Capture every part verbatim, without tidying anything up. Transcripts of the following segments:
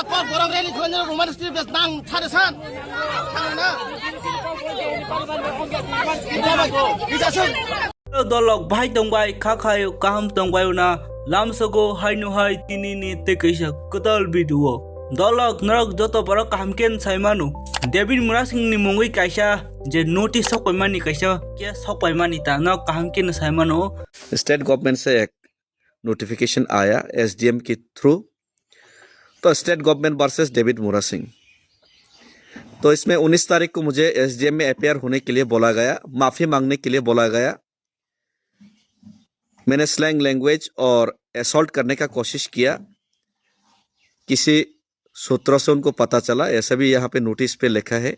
Borok rally khlainai rok Roman script bes nang sare san. Sana na. Kita bai, kita sun. Dolok bahai tongbai, kha khayo kaham tongbai una, lamsogo haino hai tini ni tei kaisa kwtal video. Dolok norok joto borok kaham khe sai mano. David Murasing ni mungwi kaisa je notice sokpai mani kaisa case sokpai mani ta norok kaham khe sai mano. State government से एक नोटिफिकेशन आया एसडीएम के थ्रू। तो state government versus David मुरा सिंह। तो इसमें उन्नीस तारीख को मुझे एसडीएम में अपीयर होने के लिए बोला गया, माफ़ी मांगने के लिए बोला गया। मैंने स्लैंग लैंग्वेज और असॉल्ट करने का कोशिश किया। किसी सूत्रों से उनको पता चला, ऐसा भी यहाँ पे नोटिस पे लिखा है।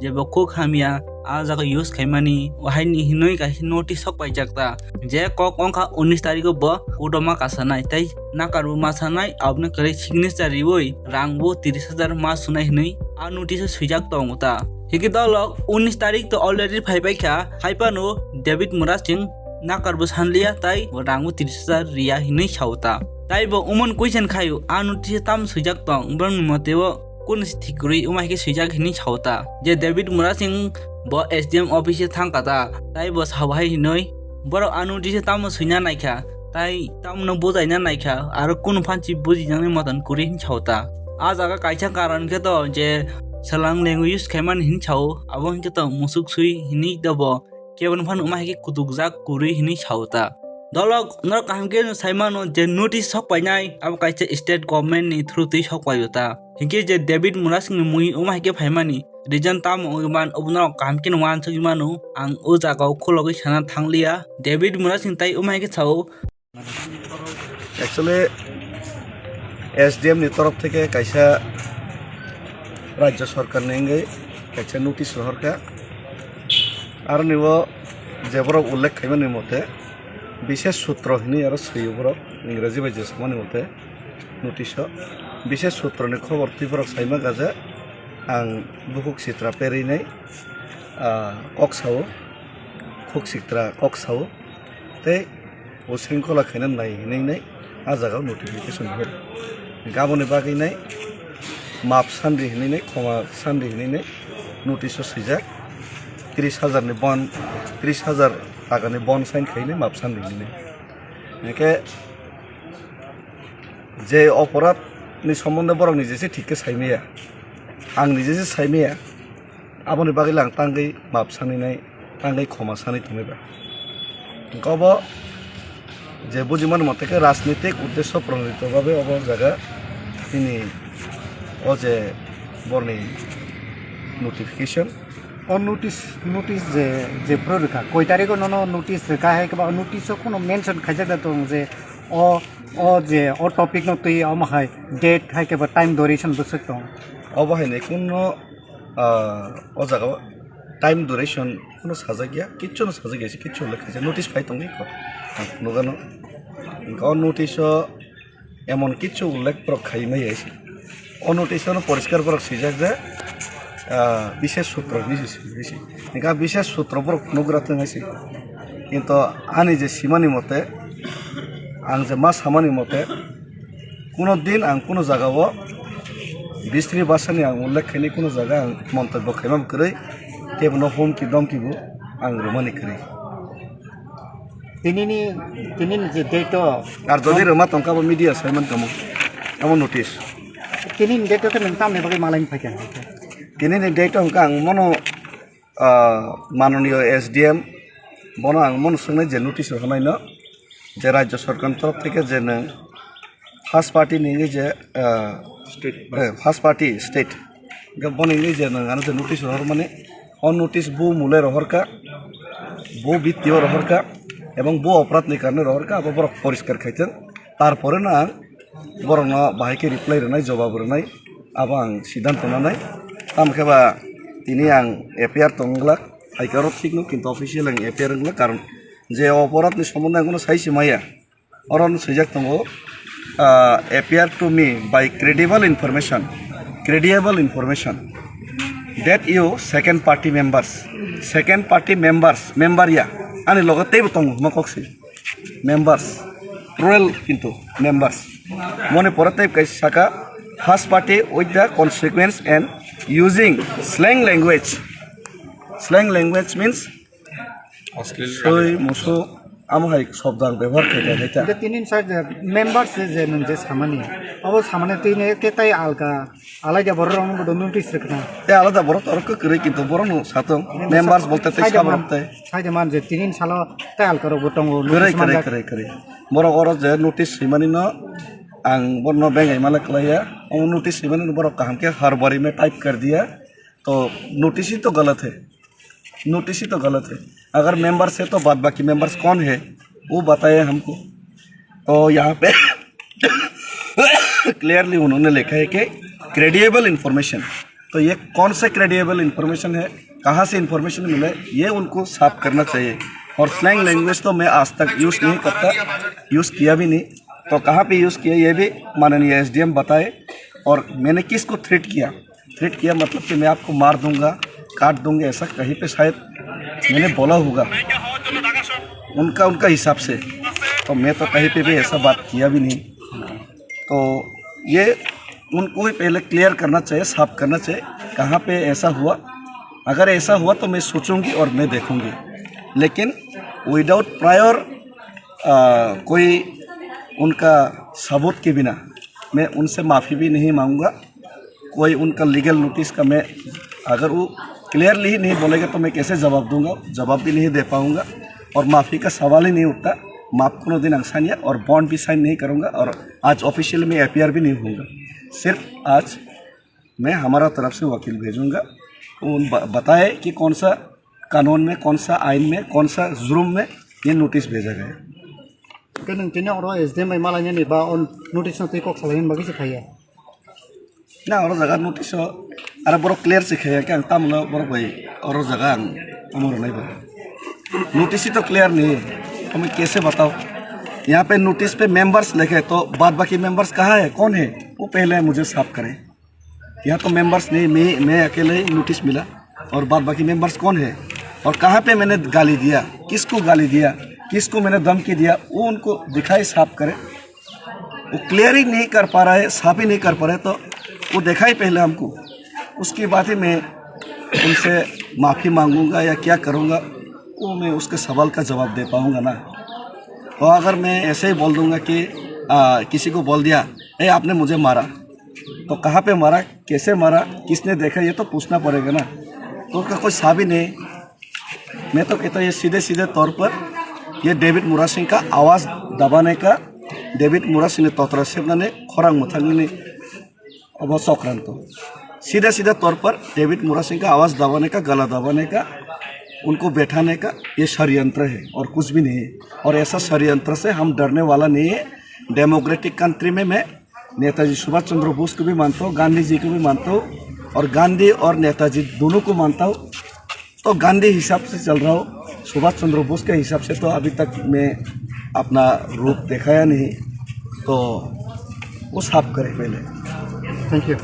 Jebo kok hamya a jaga use khaimani, o haini hinwi kaisa notice sok paijak ta. Je kok wngkha unis tarikh o bo kodoma kasanai tei nakarbo masanai, aboni kwrwi signature riwi rangbo tris hajar ma sunai hinwi a notice o swijak tongo ta. Hikhe dolok unis tarikh to already phaibaikha, haipano David Murasing nakarbo sanliya tei rangbo tris hajar riya hinwi sao ta. Tei bo umon question khaio, a notice o tamo swijak tong, borokni mote o kunu se thik kwrwi wngma hai khe swijak hinwi sao ta. Je David Murasing bo S D M office o thangkha ta, tei bo sao hai hinwi, borok a notice o tamo swina naikha, tei tamno bujaina naikha, aro kunu phansi bujijaknai motan kwrwi hinwi sao ta. A jaga kaisa karon khe to je swlang language use khaimani hinwi sao, abo hinkhe to musuk swi hinwi dobo. Keboni phano wngma hai khe kutukjak kwrwi hinwi sao ta. Dolok norok kaham khe sai mano je notice sok painai abo kaisa state government ni through twi sok paio ta. Hinkhe je David Murasing ni mui wngma hai khe phaimani reason tamo wngwi man obo norok kaham khe uansugwi mano. Ang o jaga o khulogwi sana thangliya. David Murasing tai wngma hai khe sao. Actually, S D M ni torof theke kaisa rajya sorkar ni wngwi kaisa notice rohorkha. Aroni o je borok ullekh khaimani mote, bishes sutro hinwi aro swio borok, Ingreji bai je samani mote notice o. Bishes sutro ni khobor twi borok saima gaja, ang bukhuk sitra perwi nai, ah, kok sao, khuk sitra kok sao, tei o sringkhola khaina nai hinwi nai a jaga o notification hor. Aboni bagwi nai map sanri hinwi nai, khoma sanri hinwi nai notice o swijak, tris hajar ni bond, tris hajar taka ni bond sign khainai map sanri hinwi nai. Hinkhe je oporadh ni sombonde borok ni jese thik khe saimaya, ang ni jese saimaya, aboni bagwi le ang tangwi map sanwi nai, tangwi khoma sanwi tongwi ba. Hwnkhe obo je bujimani mote khe rajnitik uddesho pronodito babe obo jaga nini o je borni notification. O notice, notice je, je phuru rwkha, koi tarikh o nono notice rwkha hai khe ba o notice o kheno mention khaijak da tong je o, o je o topic no twi omo hai date hai khe ba time duration bwswk tong. Obo hai nai kheno, ah, o jaga o time duration kheno sajak ya, kichu no sajak ya, kichu le khaijak notice phai tongwi kho ang nugano. O notice o emon kichu ullekh borok khai maya se. O notice o no poriskar borok swijak je, ah, bishes sutro hinwi se swijak se. Hinkhe a bishes sutro borok nugra thung hai se. Kintu ani je simani mote, ang je ma samani mote, kuno din ang kuno jaga o bistri bhasha ni ang ullekh khainai kuno jaga ang montobyo khaima kwrwi, kebono humki domki bo ang rwmani kwrwi. Tinini, tinini je date o. Ar jodi rwma tongkha bo media saiman kamo. Amo notice. Tinini date o khe nwng tamni bagwi malaini phaikha? Tinini date o hwnkha ang mono, ah, manoniyo S D M bono ang mono swngnai je notice rwkha naino je rajya sorkar ni torof theke je nwng first party ni je, ah, state, eh, first party state. Hingke boni hingke je nang ano je notice rohor mani, o notice bo mole rohor ka, bo bitti o rohor ka, ebong bo oporad ni karone rohor ka, abo borok poriskar khai thung. Tarpore no ang borok no bahai khe reply rwnai, jobab rwnai, abo ang siddhanto nanai. Tamo khe ba tini ang F I R tong glak, hai khe oro thik no, kintu official ang F I R wng glak, karon je oporad ni sombonde ang bono sai se maya. Oro no swijak tongo, ah, appear to me by credible information, credible information that you second party members, second party members, member ya, ani logo teibo tongo hwnma kok se, members, plural kintu members. Moni pore tei kaisa saka, First party with the consequence and using slang language. Slang language means অশ্লীল soi musu amo hai sobdang bebohar khaikha khaikha. Tei tini sa je members je, je nwng je samani, abo samani tini te tai alka alaida borok rok no notice rwkha. Te alada borok to oro kwrwi kintu borok no satong members bolte tei saborok tei. Saida man je tini salo tai alka rok bo tongo. Kwrwi notice kwrwi manjak. Kwrwi kwrwi. Borok oro je notice swimani no ang borno bengai male kwlaiya. O notice swimani no borok kaham khe har bari mein type kar diya. To notice hi to galat hai. Notice hi to galat hai. Agar member se to baad baki members kaun hai? Wo bataye hamko. To yahan pe clearly unhone likha hai ki credible information. तो ये कौन सा credible information है, कहाँ से इंफॉर्मेशन मिला है, ये उनको साफ करना चाहिए। और स्लैंग लैंग्वेज तो मैं आज तक यूज़ नहीं करता, यूज़ किया भी नहीं। तो कहाँ पे यूज़ किया, ये भी माननीय एसडीएम बताए। और मैंने किसको थ्रेट किया, थ्रेट किया मतलब कि मैं आपको मार दूंगा, काट दूंगा, ऐसा कहीं पे शायद मैंने बोला होगा उनका, उनका हिसाब से। तो मैं तो कहीं पे भी ऐसा बात किया भी नहीं। तो ये उनको ही पहले क्लियर करना चाहिए, साफ करना चाहिए, कहाँ पे ऐसा हुआ। अगर ऐसा हुआ तो मैं सोचूंगी और मैं देखूंगी, लेकिन विदाउट प्रायर कोई उनका सबूत के बिना मैं उनसे माफ़ी भी नहीं मांगूंगा। कोई उनका लीगल नोटिस का मैं, अगर वो क्लियरली ही नहीं बोलेगा तो मैं कैसे जवाब दूंगा, जवाब भी नहीं दे पाऊंगा और माफ़ी का सवाल ही नहीं उठता। माफ़ कोनो दिन ang sanya और बॉन्ड भी साइन नहीं करूंगा और आज ऑफिशियल में अपीयर भी नहीं होऊंगा। सिर्फ आज मैं हमारा तरफ से वकील भेजूंगा, उन ब-, बताए कि कौन सा कानून में, कौन सा आइन में, कौन सा जुर्म में ये नोटिस भेजा गया। Khe nwng tini oro S D M bai malainani ba o notice no twi kok salainani bagwi se phaiya? Na, oro jaga notice o, aro borok clear se khaiya khe ang tamo no borok bai oro jaga ang omo rwnai bo. Notice hi to clear ni, tumi kaise batao? Yahan pe notice pe members likhe, to baad baki members kahan hai, kaun hai? Wo pehle mujhe saaf kare. यहाँ तो मेंबर्स नहीं, मैं, मैं अकेले ही नोटिस मिला और बाद बाकी मेंबर्स कौन है और कहाँ पे मैंने गाली दिया, किसको गाली दिया, किसको मैंने धमकी दिया, वो उनको दिखाई साफ करे। वो क्लियर ही नहीं कर पा रहा है, साफ ही नहीं कर पा रहे, तो वो दिखाई पहले हमको, उसके बाद ही मैं उनसे माफ़ी मांगूंगा या क्या करूंगा, वो मैं उसके सवाल का जवाब दे पाऊंगा ना। तो अगर मैं ऐसे ही बोल दूंगा कि आ, किसी को बोल दिया, ए, आपने मुझे मारा, तो कहाँ पे मारा, कैसे मारा, किसने देखा, ये तो पूछना पड़ेगा ना। तो उसका कोई साफ ही नहीं। मैं तो कहता हूँ, ये सीधे सीधे तौर पर ये डेविड मुरासिंग का आवाज़ दबाने का, डेविड Murasing ni totra sepnani khorang mwthangni obo chokranto. सीधा सीधा तौर पर डेविड मुरासिंग का आवाज़ दबाने का, गला दबाने का, उनको बैठाने का ये षड्यंत्र है और कुछ भी नहीं है। और ऐसा षड्यंत्र से हम डरने वाला नहीं है। डेमोक्रेटिक कंट्री में मैं नेताजी सुभाष चंद्र बोस को भी मानता हूँ, गांधी जी को भी मानता हूँ और गांधी और नेताजी दोनों को मानता हूँ। तो गांधी हिसाब से चल रहा हूँ, सुभाष चंद्र बोस के हिसाब से तो अभी तक मैं अपना रूप दिखाया नहीं, तो वो साफ करे पहले। Thank you.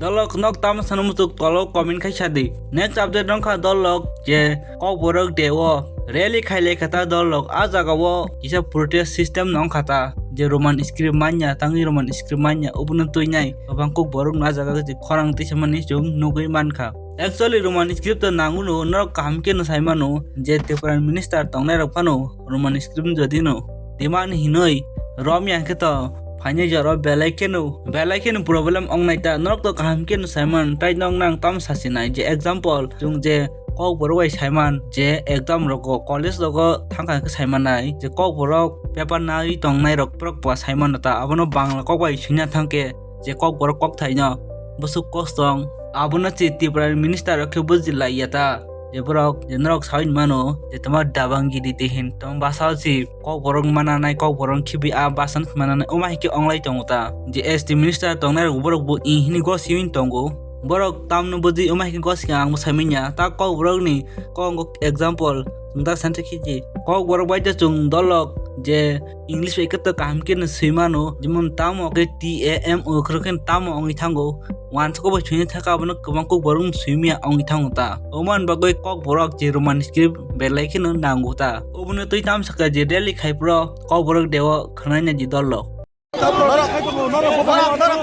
Dolok nok tamo sano muchuk tolo comment khai sadi. Next update nong kha dolok je Kokborok de o rally khai le khata dolok a jaga o kisa protest system nong khata je Roman script manya tangwi Roman script manya obono twi nai gabang Kokborok no a jaga je khorang tisa mani chwng nugwi mankha. Actually, Roman script to nanguno, norok kaham khe no sai mano je Tripura minister tongnai rok phano Roman script jodi no demand hinoi rom ya khe to phainai jora belai kheno, belai kheno problem ong nai ta. Norok to kaham khe no sai man, tai nok nang tam sasi nai je example, chwng je Kokborok bai sai man je exam rogo, college rogo thang kha khe sai man nai je Kokborok paper nai tongnai rok borok bo sai mano ta. Abono Bangla kok bai swina thang khe je Kokborok kokthaino bwswk kosong, abono se Tripura ni minister rok khe buji lai ya ta, je borok je norok saui mano je tamo dabangiri de hin tamo bwsao se Kokborok mananai, Kokborok khibi a bwsano mananai, omo hai khe onglai tongo ta, je S T minister tongnai rok borok bo i hini gosiwi tongo, borok tamno buji omo hai khe gosi ang bo sai manya ta. Kokborok ni kok example chwng ta sante khiji Kokborok bai ta chwng dolok je English bai khe to kaham khe no swi mano, jemon tamo khe T A M O khoro khe tamo wngwi thango. Wansukgo bai swini thaka abono kwbang kok borok no swi maya wngwi thango ta. Omo ni bagwi Kokborok je Roman script belai kheno nango ta. Obono twi tamsaka je rally khai phuru Kokborok deo khwnai nai di dolok. Norok, norok, norok, norok,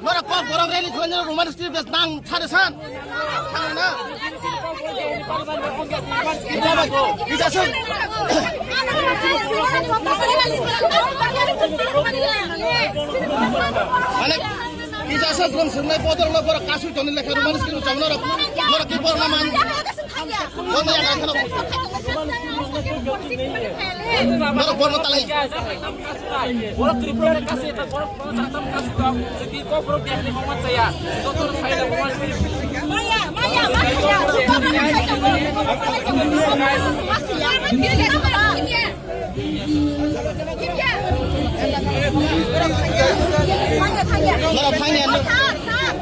norok kok borok rally khwlainai Roman script nang sade san. San na. Kisa san. Mane, kisa san, brum sungnai bodol no borok kasui toni lekha Roman script chang norok. Norok ki borok na man. Borok borok talai. Borok Tripura le kasi ta borok borok jatam kasi ta. Segi ko borok biar ni momat saya. Doktor saya momat. Maya, maya, maya. Borok thangya. Sir, sir.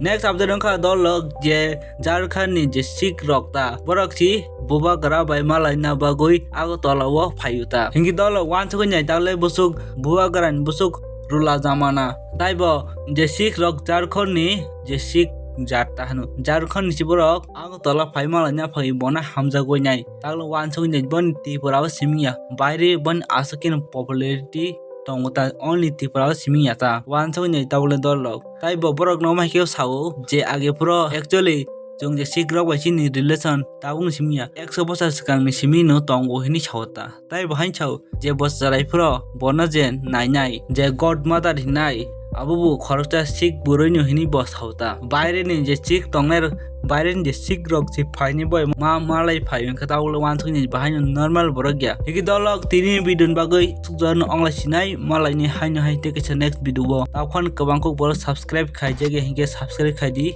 Next update wngkha dolok je Jharkhand ni je Sikh rok ta borok si bubagra bai malaina bagwi Agartala o phaio ta. Hinkhe dolok wansugwi nai tagle busuk bubagra ni busuk rula jamana. Taibo je Sikh rok Jharkhand ni je Sikh jat ta hano. Jharkhand ni si borok Agartala phai malaina phai bona hamjagwi nai. Tagle wansugwi nai boni Tripura o siming ya. Baire boni aswk khe popularity tongo ta only Tripura o siming ya ta. Wansugwi nai tabule dolok. Tai bo borok no mai khe sao je age phuro actually chwng je Sikh rok bai chini relation tabuk ni siming ya. Ekso bosor swkang ni siming no tongo hini sao ta. Tai bo hain sao je bo chwrai phuro bono je nainai je God Mother hinai abo bo khoroksa Sikh bwrwi no hini bo sao ta. Baire ni je Sikh tongnai Baire ni je Sikh rok je phaini bai ma malai phai wngkha ta ulo wansuk ni bahai no normal borok ya. Higi dolok tini video ni bagwi sukjak no onglai sinai malai ni haino hai tei kaisa next video bo. Tao khan kwbang kok borok subscribe khai jagya hinkhe subscribe khai di.